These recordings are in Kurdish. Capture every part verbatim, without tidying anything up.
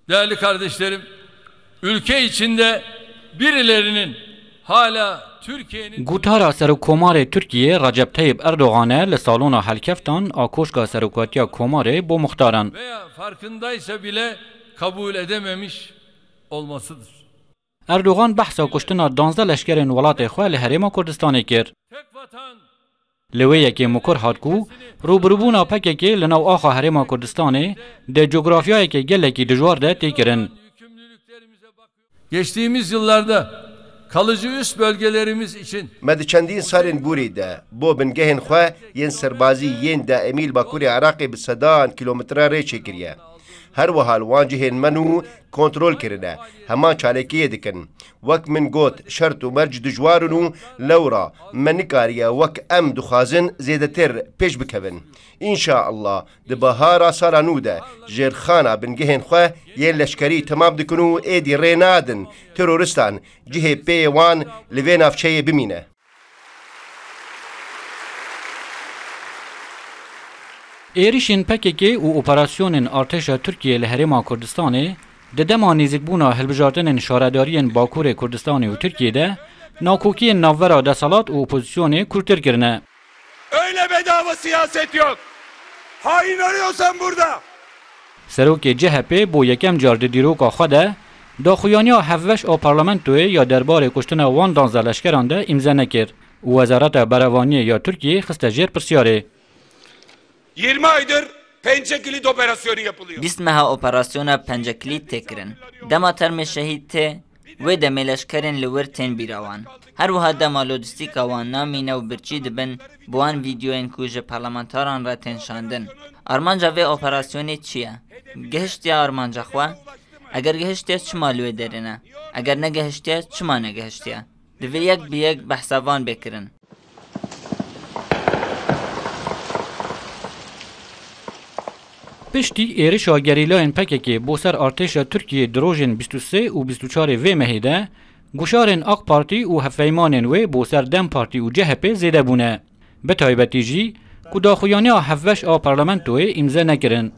Değerli kardeşlerim, ülke içinde birilerinin hala Türkiye'nin Gotara Serokkomarê Tirkiyê Recep Tayyip Erdogan e li salona helkeftan a Koşka Serokatiya Komarê bo muxtaran. veya farkındaysa bile kabul edememiş olmasıdır. Erdogan behsa kuştina danzdeh leşkerên welatê xwe li Herêma Kurdistanê kir. Tek vatan Li wê yekê mukur hat ku rûbirûbûna P K K li nav axa Herêma Kurdistanê di cografyayeke gelekî dijwar de tê kirin. yükümlülüklerimize bakıyor. Geçtiğimiz yıllarda kalıcı üs bölgelerimiz için Me di çendîn salên borî de bo bingehên xwe yên serbazî yên daîmî li bakurê Iraqê bi sedan kîlometre rê çêkiriye. Her wiha li wan cihên me nû kontrol kirine, heman çalakiyê dikin. Wek min got, şert û merc dijwar in û lewra me nikariye wek em dixwazin zêdetir pêş bikevin. Înşaallah di bahara sala nû de jêrxana bingehên xwe yên leşkerî temam dikin û êdî rê nadin teroristan cihê pêyê wan li vê navçeyê bimîne. Êrişên P K K û operasyonên artêşa Tirkiyê li Herêma Kurdistanê di dema nêzîkbûna hilbijartinên şaredariyên Bakurê Kurdistanê û Tirkiyê de nakokiyên navbera desthilat û opozisyonê kûrtir kirine. Öyle bedava siyaset yok. Hain arıyorsan burada. Serokê C H P bo yekem car di dîroka xwe de daxuyaniya hevbeş a parlamentoyê ya derbarê kuştina wan danzdeh leşkeran de îmze nekir û Wezareta Berevaniyê ya Tirkiyê xiste jêr pirsyarê. Yirmi aydır Pençe Kilit operasyonu yapılıyor. Bîst meha operasyona Penceklît tê kirin. Dema termê şehîd tê, wê demê leşkerên li wir tên bîra wan. Her wiha dema lojîstîka wan namîne û birçî dibin, bi wan vîdyoyên ku ji parlamentaran re tên şandin. Armanca vê operasyonê çi ye? Gihiştiye armanca xwe? Eger gihiştiye, çima li wê derê ne? Eger negihiştiye, çima negihiştiye? Divê yek bi yek behsa van bê kirin. Piştî êrişa gerîlayên P K K bo ser artêşa Tirkiyê di rojên bîst û sê û bîst û çarê vê mehê de, goşarên AK Partî û hevpeymanên wê bo ser DEM Partî û C H P zêde bûne. Bi taybetî jî ku daxuyaniya hevbeş a parlamentoyê îmze nekirin.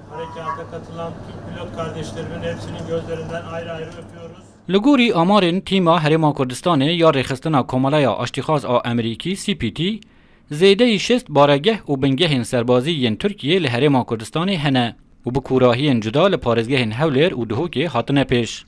Harekata katılan Türk pilot kardeşlerimin hepsinin gözlerinden ayrı ayrı öpüyoruz. Li gorî amarên tîma Herêma Kurdistanê ya Rêxistina Komeleya Aştîxaz a Amerîkî, C P T, zêdeyî şêst baregeh û bingehên serbazî yên Tirkiyê li Herêma Kurdistanê hene û bi kûrahiyên cuda li parêzgehên Hewlêr û Duhokê hatine pêş.